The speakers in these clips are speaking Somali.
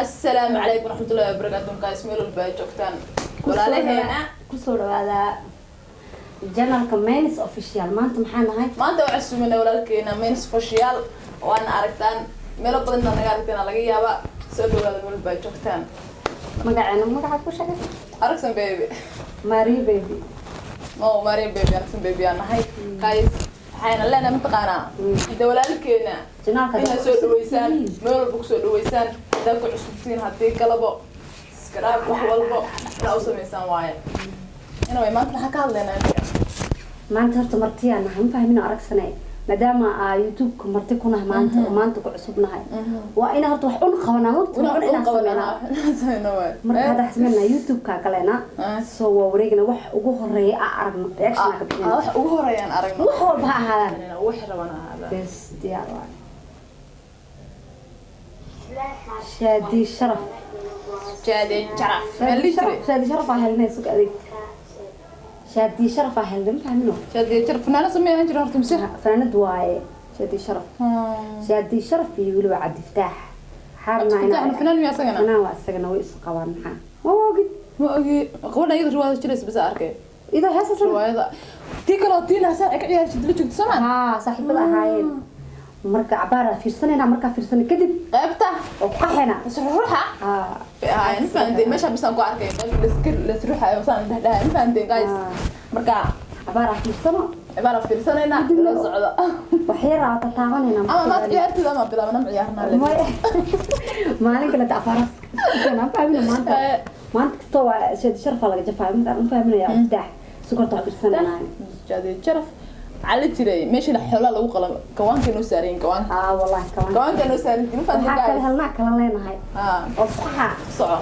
Assalaamu calaykum waraxmatullahi wabarakaatu. Guys, meel walba ay joogtaan, walaalaheena, Kusoo dhawaada channelka Menis Official. Maanta maxaa nahay? Maanta waxaa suminay walaalkeena Menis Official. Waana aragtaan, meelo badan inaa naga aragtaan laga yaaba. Soo dhawaada meel walba ay joogtaan. Magaceena, magaca ku sheegay? Aragsan Baby. Maria Baby. No, Maria Baby, Aragsan Baby aan nahay. Guys, waxayna leenahay, mataqaanaa, hada walaalkeena channelka inaad soo dhaweysaan, meel walba kusoo dhaweysaan. Haddaad ku cusubtiin, haddii kalabo subscribe, wax walbo inaa u samaysaan waaye. Anyway, maanta maxaa ka hadlaynaa inaga? Maanta horta martiyaa nahay, ma fahmino aragsane, maadaama aa YouTube-ka marti ku nahay maanta oo maanta ku cusub nahay, waa inaa horta wax un qabanaa waqti un inaan sameynaa. Sameyno waay. Marka hadda waxaan sameynaa, YouTube-ka galeena, soo waa wareegna, wax ugu horeeya aa aragno reaction ka bixina. Wax ugu horeeyaan aragno. Wax walba ha ahaadaan. Wax raban ahaadaan. Bes, diyaar waay. Shaadi Sharaf. Jaade Jaraf. Shaadi Sharaf, Shaadi Sharaf aa helnay. Sug adeeg, Shaadi Sharaf aa helnay, ma fahmino. Jaade Jaraf fanaana sameeyaan jira horta mise? Fanaanad waaye Shaadi Sharaf. Shaadi Sharaf iyo weliba Cabdifataax. Cabdifataax fanaan miyaa isagana? Fanaan waa isagana, way is qabaan. Maxaa, ma ogid? Ma ogi. Gabadha iyada riwaayada jiraysa bas arkay. Idoo heesa Riwaayada tii kaloo tiina saa ka ciyaar jidla joogto sama. Haa, saaxiibada ahaayeen. Marka cabaaraa fiirsanayna, markaa fiirsana kadib qaybta oo ku qaxayna. Isruuxa haa. Bay ahaayeen, ma fahanteen? Meesha bisaan ku arkay qayb lasruuxayo saan dhexdhexayo, ma fahanteen, guys? Marka cabaaraa fiirsano. Cibaara fiirsanayna, la socda. Wax yar aa tataabanayna. Ama maanta ciyaartooda ama bilaabna, ma ciyaarnaa le. Maalin kale afaaras ma fahmino maanta. Maanta kastoo waa Shaadi Sharaf laga jafaayo, ma fahminaya. Cabdifitaax sukorta fiirsanayna. Jaade Jaraf maxaa la jiray meesha xoolaha lagu qalo, gawaanka noo saarayin, gawaanka. Haa, wallahi kawan. Gawaanka noo saarin, ma fahanteen? Waxaa kale Guys, helnaa kala leenahay haa. Oo saxa. Soco.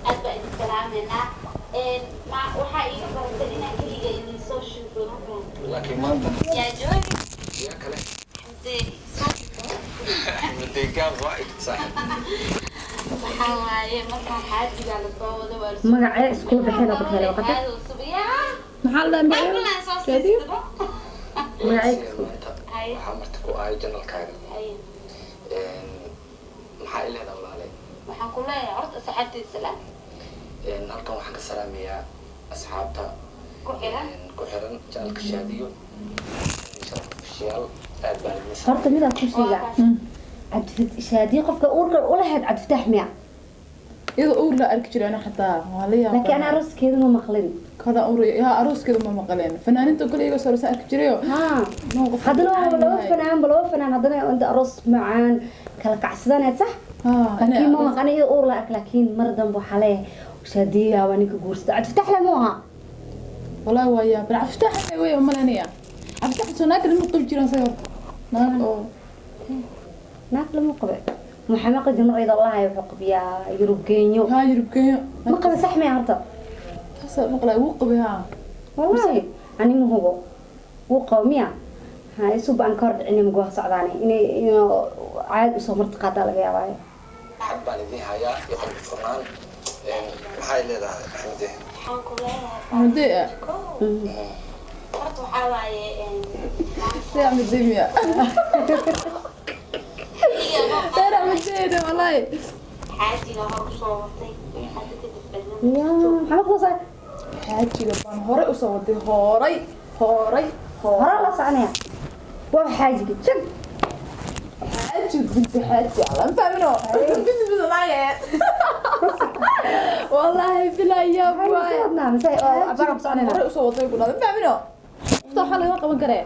Aad baa idin salaameynaa. Waxaa iiga baratan inaan keliga idin soo shuuto. Laakiin maanta yaa joogi? Yaa kale? Xamdee. Axmed Deegaab waa igid saaxiib. Waxaa waaye markaa xaajigaa lasoo wado, waa lasoo Magacee iskula bixeen oo ku helay waqti? Aad u subiyaa. Maxaa la dhahaa? Markaan soo siistaba. Magacee isku Maanta Haye. waxaa marti ku ahay channelkaaga. Haye. Maxaa i leedahay, walaale? Waxaan ku leeyahay horta asxaabtayda salaam. Halkan waxaan ka salaamayaa asxaabta ku xiran. Ku xiran channelka Shaadiyo Sharaf Official. Aad baan idin Horta midaan ku sheegaa, Shaadiye qofka uurka u lahayd Cabdifitaax miya? Iyadoo uur la arki jiray ana xataa waa la yaabaa. Laakiin ana arooskeeda ma maqlin. Kada uur yaa arooskeeda ma maqleen. Fanaaniinta kale iyaga soo arki jirayo. Haa. No, qof Haddana waa laba fanaanba, laba fanaan haddana inta aroos macaan kala kacsadaneed, sax? Haa. Laakiin ma maqan iyadoo uur la ark, laakiin mar dambe waxaa leeyahay Shaadiye waa ninka guursada Cabdifitaax le mu aha. Wallahi waa yaab. Cabdifitaax way malanaya. Cabdifitaax soo naag lama qabi jiran say horta, naag oo Naag lama qabe. Maxaa maqli jir mar iyadoo lahayo wuxuu qabiyaa Yurub Keenyo. Haa, Yurub Kenya. Ma qabe, sax miya horta? Taasa maqlay, wuu qabay, haa. Wallahi ani ma hubo wuu qabo miya. Ha isu baan ka hor dhicin magu socdaane inay inuu caad usoo marti qaataa laga yaabaayo. Xad baan idiin hayaa iyo qalbi furnaan. Maxaa i leedahay, Axmede? Waxaan ku leeyahay Axmedey ah. Horta waxaa waaye Say Axmedey miya? Say Axmedey wallahi. Xaajiga hor usoo watay, hadda kadib cidna Ya, maxaa maqlaysaa? Xaajiga baan horay usoo waday, horay horay. Hore la soconaya waa xaajiga jag. Xaaji binti xaaji ala, ma fahmino, binti binti maaye, wallahi bilaa yaab waay. Wadnaa mise cabaar ku soconayna? Horay usoo waday ku dhada, ma fahmino, qofta waxaa laga qaban karee.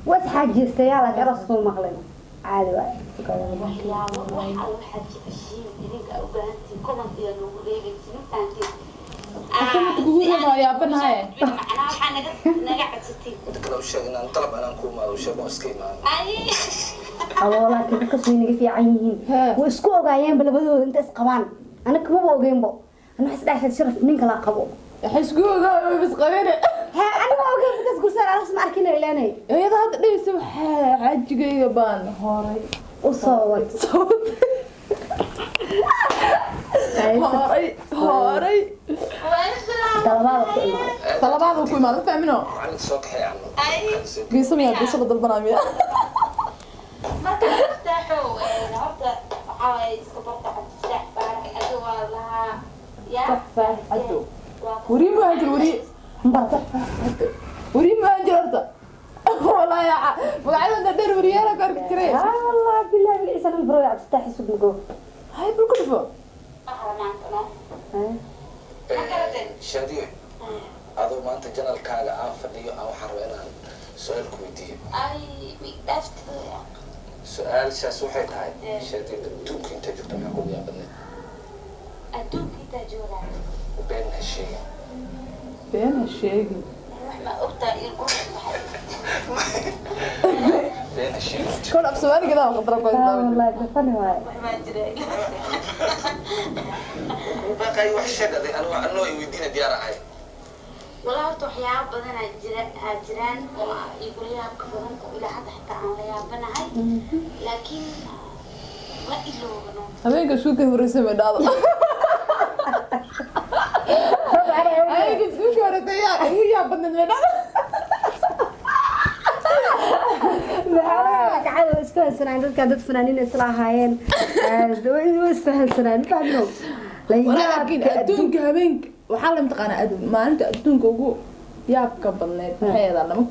Waa isxaajistayaal, laakiin aroos kuma maqlin, caadi waay. Waxyaabo wax alla waxaad jeceshiin idinka u baahantiin comment iyo noogu reebaysin, ma fahantiin? Comment kugu reebo waa yaabanahay. Macnaha waxaa naga codsatiin. Mid kale u sheeg inaan dalab anaan ku imaado, u sheeg oo iska imaado. Ay. Abo, laakiin dadkas way naga fiican yihiin. Hee. Way isku ogaayeenba labadooda inta isqabaan, anaga kamaba ogeynbo. Ana waxaa isdhaxshay Sharaf nin kala qabo. Waxay isku ogaa bas qabeen. Hee, aniga ogeyn markaas gursaan aroos ma arkin ilaanay. Iyada hadda dhehaysa waxaa xaajigayga baan horay u soo wad. Soo waday, horay horay. Dalabaada ku imaaday. Talabaada ku imaada, ma fahmino. Macalinka soo kaxay camal. Biisa miyaa? Biisa la dalbanaa miya? Marka Miftaaxow, horta waxaa Waxaa waaye iska barta Cabdifataax Faarax Cadow waa lahaa yaa. Faarax Cadow. Weriye mu ahaan jir, weriye weriye mu ahaan jir horta. Wallahi magacyada dheer weriyaala ku arki jiray. Allah billahi magaciisa dhan bro Cabdifataax isug mago. Hay, bal ku dhufo. Aqra maanta no. Shaadiyo, adoo maanta channelkaaga aan fadhiyo aan waxaan rabaa inaan su-aal ku weydiiyo. Ay, dhaaftida. Su-aalshaas waxay tahay, Shaadiyo, adduunka intaa joogta maxaa kugu yaab badneed? Adduunka intaa joogaa? Been ha sheegin. Been ha sheegin. Wax ma ogtaa in qurux baxay? Been ha sheegin. Kor af Soomaaliga daa qadra ku haystaa. Wallahi fani waaye. Wax maa jira. Baqay, wax sheeg aday, anoo anoo i weydiina diyaar ahay. Walaa horta waxyaabo badan aa jira, aa jiraan oo igula yaabka badan oo ilaa hadda xitaa aan la yaabanahay, laakiin waa iloobano. Habeenka iskuulka horreysay may dhacdo, habeenka iskuulka horreysay yaa ugu yaab badneed may dhacdo? Maxaa kacada isfahansanaayen dadka, dad fanaaniin isla ahaayeen, way isfahansanaayen, ma fahmino. Walaa laakiin adduunka habeenka waxaa la mataqaanaa maalinta adduunka ugu yaabka badneed maxay ahayd lama?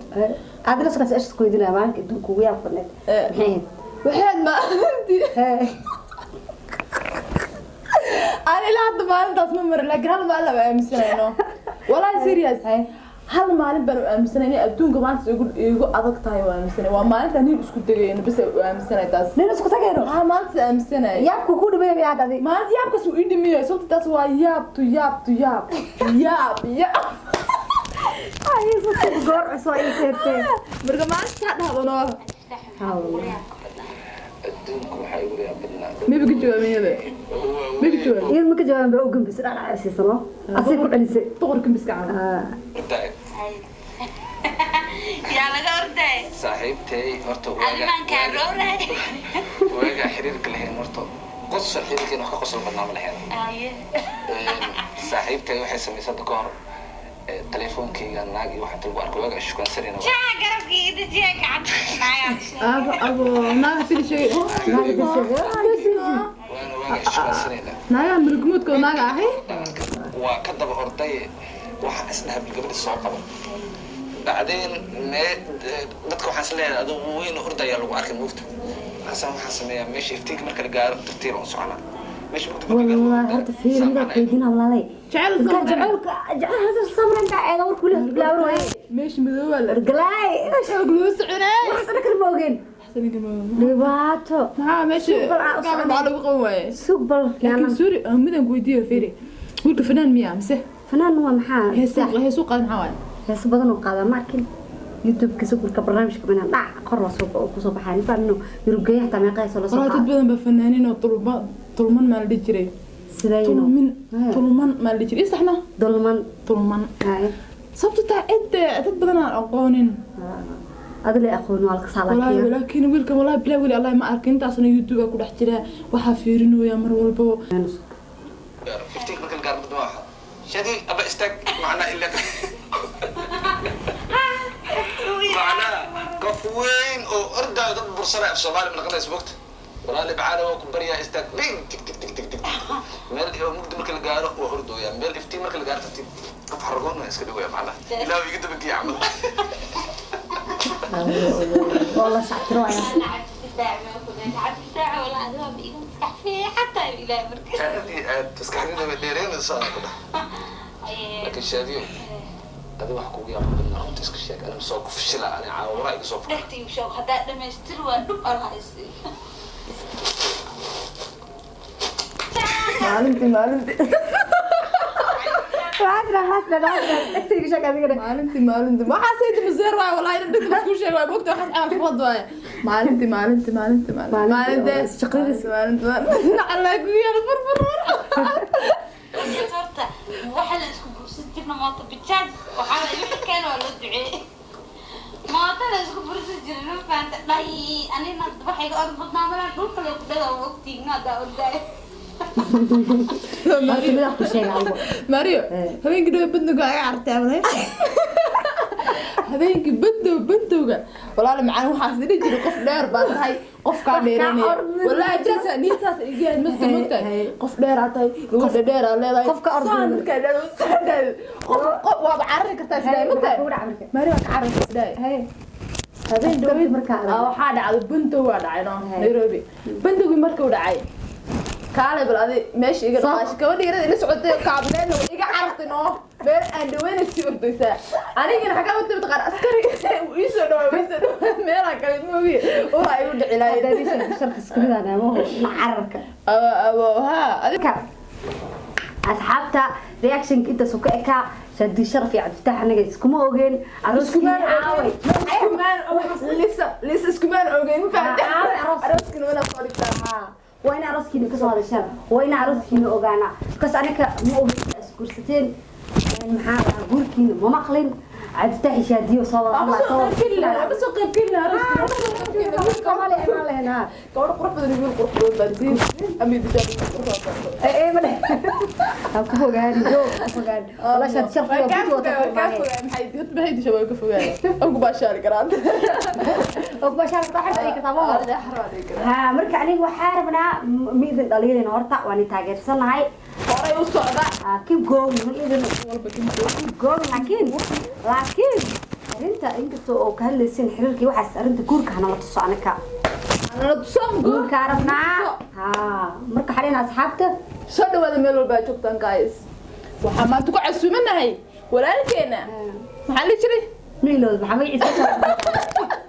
Aad la socota ishku weydiinaya, maalinka adduunka ugu yaab badneed maxay ahayd? Waxay ahayd maalintii aan ilaa hadda maalintaas ma marin, laakiin hal maalin laba aaminsanayno, wallahi serious, hal maalin baan u aaminsanay inay adduunka maanta igu adag tahay. Waa aaminsanay, waa maalinta nin isku degayno bas u aaminsanay taas. Nin isku tageyno? Haa, maalintaas aaminsanay. Yaabku ku dhimay miyaad adi? Maalinta yaabkaas uu ii dhimiyo, sababta taas waa yaab tu yaab tu yaab yaab yaab. Ay, goor cusub ay keentay. Marka maalinta dhahdo noo. Adduunka waxaa igu yaab badnaa Mayba ka jawaabin, mayba jawaabin. Iyad ma ka jawaabin ba, u gambisay dhanac siisano asay ku celisay. Boqorka miska camal. Ordaay. Yaa laga orday? Saaxiibtay horta waaga Adimaan kaa rooray. Waaga xiriirka lahayn horta qosol, xiriirkeena wax ka qosol badnaa ma lahayn. Aye. Saaxiibtay waxay samaysay hadda ka hor telefoonkayga naag iyo waxaa lagu arkay waaga shukaansanayna. Jaa garabkii dejiya gacanta naagaa. Abo abo, naaga tiri sheegay. Waana waaga shukaansanayna. Naaga mulugmuudka oo naaga ahay. Waa ka daba orday, waxaan isdhahay gabadha soo qabo. Bacdeen mee dadka waxaan is leeyahay adoo weyn ordaya lagu arkay moogta. Waxaan sameeyaa meesha iftiinka marka la gaaro tartiib aan soconaa, meesha mugdi marka la gaaro. Wallahi horta fiir mida weydiina walaalay. Jecel. Dadka jaceylka jecel hada samran ka eeda warku leh bilaawan waaye. Meesha madooba la galaay. Xoog loo soconay. Wax sana kala ma ogeen dhibaato. Maxaa meesha Suuq bal aa u gaaban soconay. maxaa lagu qaban waaye? Suuq bal. Laakiin suuri midaan ku weydiiyo, fiiri, wiilka fanaan miyaa mise? Fanaan waa maxaa? Heesuu qaad maxaa waaye? Heeso badan oo qaadaa ma arkin YouTube-ka sukulka barnaamijka banaan dhac qor waa soo kusoo baxaa nin fahmino Yurubgeeya xataa meeqa heesoo lasoo Walaa dad qaada. Badan baa fanaaniin oo tulma tulman maa la dhihi jiray. Sidayno Tulmin tulman maa la dhihi jiray isaxna. Dolman. Tulman. Haye. Sababto taa cid dad badan aan aqoonin. Adile aqoon waa la kasaa. Walaahi laakiin walaakiin wiilkan walaahi bilaa weli allah ma arkin, intaasna YouTube ku dhex jira, waxaa fiirinooya mar walbo. Iftiinka marka la gaaro mugdi ma waxa shadi aba istaag macnaa ila macnaha qof weyn oo ordaayo dad bursanaya af Soomaali ma naqanaysa mogta. Walaali bacaana waa ku baryaa, istaag bing tig tig tig tig tig. Meel oo mugdi marka la gaaro waa ordooya, meel iftiin marka la gaaro tartiib qof xaragoon waa iska dhigaya macnaha ilaa iga dabageeya camal. Oo la shactiro ayaa. Cabdifataax walaa adiga ba iga maskax fiican ilaahay marka. Aad iyo aad maskaxdayda bay dheereynaysaa ku dhah. Laakiin Shaadiyo, adi wax kugu yaab badnaa runta iska sheeg, anima soo ku fishila ani caawara iga soo fuqa. Dhegtii sheeg haddaa dhamaystir waa dhub Allah isii. Maalintii maalintii Waxaa jira waxaas dhan, waxaas dhan dhegtayga sheeg adigana. Maalintii maalintii waxaa sayda maseer waaye, wallahi in dhigta isku sheeg waaye mogta, waxaas camal xifad waaye. Maalintii maalintii maalintii maalintii Maalintii, shaqadiisa. Maalintii maalintii nacalaa kugu yaala furfur. Horta waxa la isku bursan jirna mooto bajaaj, waxaa la wixii keen waa loo duceeyey. Mooto la isku bursan jiray ma fahanta dhay, anina waxay iga orod badnaa malaan dhulka loo ku dhagaa waa ogtiigna haddaa ordaayo. Horta midaa ku sheega adigu. Mario. Eh. Habeenkii dhawe badna go aga cartay amalay habeenkii badda. Bandow, bandowga, walaal macaan, waxaas dhihi jiray qof dheer baa tahay, qof kaa dheeranaya. Ordi. Walaahi jaasa niintaas iga yahay masta. Hey, Mogtahay, hey. qof dheeraa tahay, lugu dheeraa leedahay. Qof ka ordi. Saan markaa dheer, saan dheer, qof waaba carari kartaa sidaa, mogtahay. Kugu dhac marka. Mari waa ka carari sidaa. Hey. Habeen dhaweyd markaa arag. Waxaa dhacday bandow, waa dhacay no Hey. Nairobi bandowgii markuu dhacay, kaalay bal adi meesha iga dhaqaashi, gabadha yarada ila socotay kaabneedna way iga carartay noo, meel aan dhaweynay sii ordaysaa. Anigana xaggaa u timid qaar askari uu ii soo dhawaa, ii soo dhawaa, meelaa kale moogi uraa igu dhici lahayd. Haddaad ii sheegto sharaf isku mid aan ahay, ma cararka. Abo ha adi. Marka asxaabta, reactionka intaas uu ka ekaa. Shaadi Sharaf iyo Cabdifatax anaga iskuma ogeen arooskii. Iskumaan caaway. Iskumaan ogeyn Lisa, Lisa, iskumaan ogeyn, ma fahamtay? Caaway aroos. Arooskina wanaa soo dhigtaa. Waa in arooskiina kasoo hadashaan, waa in arooskiina ogaanaa, because anaga ma ogeen inaad isguursateen. Maxaa dhahaa, guurkiina ma maqlin. Cabdifatax iyo Shaadiyo soo wada Waaba hadlaa, soo soo wada qayb geli lahaa, waaba soo qayb geli lahaa arooskina. Soomaali imaan lahayn, ha. Gabadho qurux badan iyo wiil qurux badan baan siin ama dishaa qurux badan. Ee ma leh, ha ku fogaani, joo ku fogaani. Walaa Shaadi Sharaf Waa waa kaa guri wata. fogaay, waa kaa fogaay. Maxay maxay disha waa ka fogaay, aan ku baashaari karaan. Oo ku baashaari kartaa, waxaad dhigi kartaa, ma ha. Marka aniga waxaa rabnaa, ma idin dhaliilin horta, waan idin taageersanahay. Horay u socda. Ah, keep going, ma idin walba kinto. Keep going, laakiin arrinta inkastoo oo ka hadlaysin xiriirkii waxaas, arrinta guurka hanala tuso anaka. Anala tusaan guur. Guurkaa rabnaa ha. Marka xalina asxaabta. Soo dhawaada meel walba aad joogtaan, guys. Waxaa maanta ku casuumanahay walaalkeena, maxaa la jiray? Miilood, maxaa magaciisa?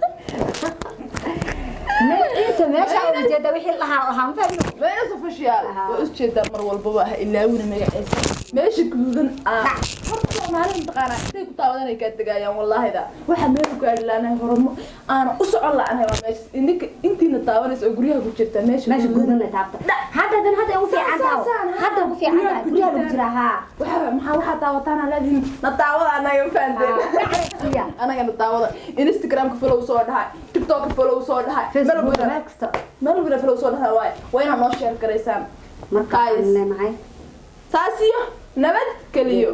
Magaciisa meesha u jeeda wixii lahaa lahaa, ma fahmin. Meesha official waa ujeedaa mar walbaba, ha ilaawina magaciisa meesha guduudan. Horta Soomaalida mataqaanaa intay ku taawadan ay kaa tegayaan. Wallaahida waxaa meel ku gaari laanahay, hormo aana u socon la'anahay waa meesha idinka intiina taawanaysa oo guryaha ku jirta meesha meesha guduudan la taabta hadda dan, hadda ugu fiican tahay, hadda ugu fiican tahay, guryaha lagu jiraa haa. Waxaa maxaa waxaa taawataan leedihin, na taawada anaga, ma fahanteen? Haa. Anaga na taawada, Instagramka follow soo dhahay, TikTokka follow soo dhahay, meel Facebook walba meel kasta. Meel walba follow soo dhahay waaye, waa inaad noo share garaysaan. Marka Guys. waxaan leenahay saas iyo nabad keliyo.